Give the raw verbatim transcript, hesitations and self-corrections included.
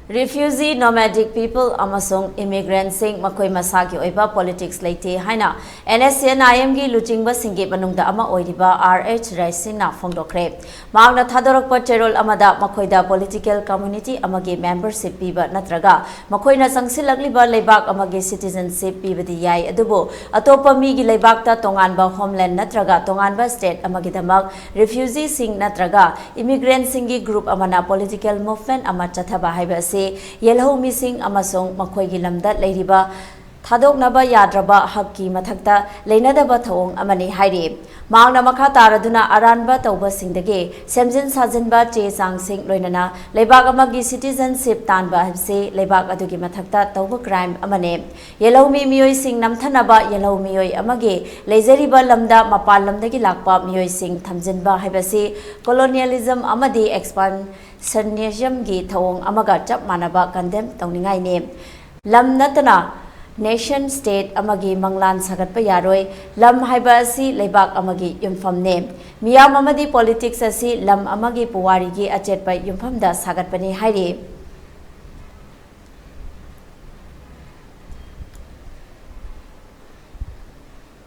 Refugee, nomadic people ꯑꯃꯁꯨꯡ immigrantꯁꯤꯡ ꯃꯈꯣꯏ ꯃꯁꯥꯒꯤ ꯑꯣꯏꯕ politics ꯂꯩꯇꯦ ꯍꯥꯏꯅ NSCN-IMꯒꯤ ꯂꯨꯆꯤꯡꯕꯁꯤꯡꯒꯤ ꯃꯅꯨꯡꯗ ꯑꯃ ꯑꯣꯏꯔꯤꯕ R H Raisingꯅ ꯐꯣꯡꯗꯣꯛꯈ꯭ꯔꯦ꯫ ꯃꯍꯥꯛꯅ ꯊꯥꯗꯣꯔꯛꯄ ꯆꯦꯔꯣꯜ ꯑꯃꯗ ꯃꯈꯣꯏꯗ political community ꯑꯃꯒꯤ membership ꯄꯤꯕ ꯅꯠꯇ꯭ꯔꯒ ꯃꯈꯣꯏꯅ ꯆꯪꯁꯤꯜꯂꯛꯂꯤꯕ ꯂꯩꯕꯥꯛ ꯑꯃꯒꯤ citizenship ꯄꯤꯕꯗꯤ ꯌꯥꯏ, ꯑꯗꯨꯕꯨ ꯑꯇꯣꯞꯄ ꯃꯤꯒꯤ ꯂꯩꯕꯥꯛꯇ ꯇꯣꯉꯥꯟꯕ homeland ꯅꯠꯇ꯭ꯔꯒ ꯇꯣꯉꯥꯟꯕ state ꯑꯃꯒꯤꯗꯃꯛ refugeeꯁꯤꯡ ꯅꯠꯇ꯭ꯔꯒ immigrantꯁꯤꯡꯒꯤ group ꯑꯃꯅ political movement ꯑꯃ ꯆꯠꯊꯕ ꯍꯥꯏꯕ ꯑꯁꯤ ꯌꯦꯜꯍꯧꯃꯤꯁꯤꯡ ꯑꯃꯁꯨꯡ ꯃꯈꯣꯏꯒꯤ ꯂꯝꯗ ꯂꯩꯔꯤꯕ ꯊꯥꯗꯣꯛꯅꯕ ꯌꯥꯗ꯭ꯔꯕ ꯍꯛꯀꯤ ꯃꯊꯛꯇ ꯂꯩꯅꯗꯕ ꯊꯧꯑꯣꯡ ꯑꯃꯅꯤ ꯍꯥꯏꯔꯤ꯫ ꯃꯍꯥꯛꯅ ꯃꯈꯥ ꯇꯥꯔꯗꯨꯅ ꯑꯔꯥꯟꯕ ꯇꯧꯕꯁꯤꯡꯗꯒꯤ ꯁꯦꯝꯖꯤꯟ ꯁꯥꯖꯤꯟꯕ ꯆꯦ ꯆꯥꯡꯁꯤꯡ, ꯂꯣꯏꯅꯅ ꯂꯩꯕꯥꯛ ꯑꯃꯒꯤ citizenship ꯇꯥꯟꯕ ꯍꯥꯏꯕꯁꯤ ꯂꯩꯕꯥꯛ ꯑꯗꯨꯒꯤ ꯃꯊꯛꯇ ꯇꯧꯕ crime ꯑꯃꯅꯤ꯫ ꯌꯦꯜꯍꯧꯃꯤ ꯃꯤꯑꯣꯏꯁꯤꯡ ꯅꯝꯊꯅꯕ ꯌꯦꯜꯍꯧ ꯃꯤꯑꯣꯏ ꯑꯃꯒꯤ ꯂꯩꯖꯔꯤꯕ ꯂꯝꯗ ꯃꯄꯥꯟ ꯂꯝꯗꯒꯤ ꯂꯥꯛꯄ ꯃꯤꯑꯣꯏꯁꯤꯡ ꯊꯝꯖꯤꯟꯕ ꯍꯥꯏꯕꯁꯤ colonialism ꯑꯃꯗꯤ expansionismꯒꯤ ꯊꯧꯑꯣꯡ ꯑꯃꯒ ꯆꯞ ꯃꯥꯟꯅꯕ condemn ꯇꯧꯅꯤꯡꯉꯥꯏꯅꯤ꯫ ꯂꯝ ꯅꯠꯇꯅ nation state ꯑꯃꯒꯤ ꯃꯪꯂꯥꯟ ꯁꯥꯒꯠꯄ ꯌꯥꯔꯣꯏ꯫ ꯂꯝ ꯍꯥꯏꯕ ꯑꯁꯤ ꯂꯩꯕꯥꯛ ꯑꯃꯒꯤ ꯌꯨꯝꯐꯝꯅꯦ꯫ ꯃꯤꯌꯥꯝ ꯑꯃꯗꯤ politics ꯑꯁꯤ ꯂꯝ ꯑꯃꯒꯤ ꯄꯨꯋꯥꯔꯤꯒꯤ ꯑꯆꯦꯠꯄ ꯌꯨꯝꯐꯝꯗ ꯁꯥꯒꯠꯄꯅꯤ ꯍꯥꯏꯔꯤ꯫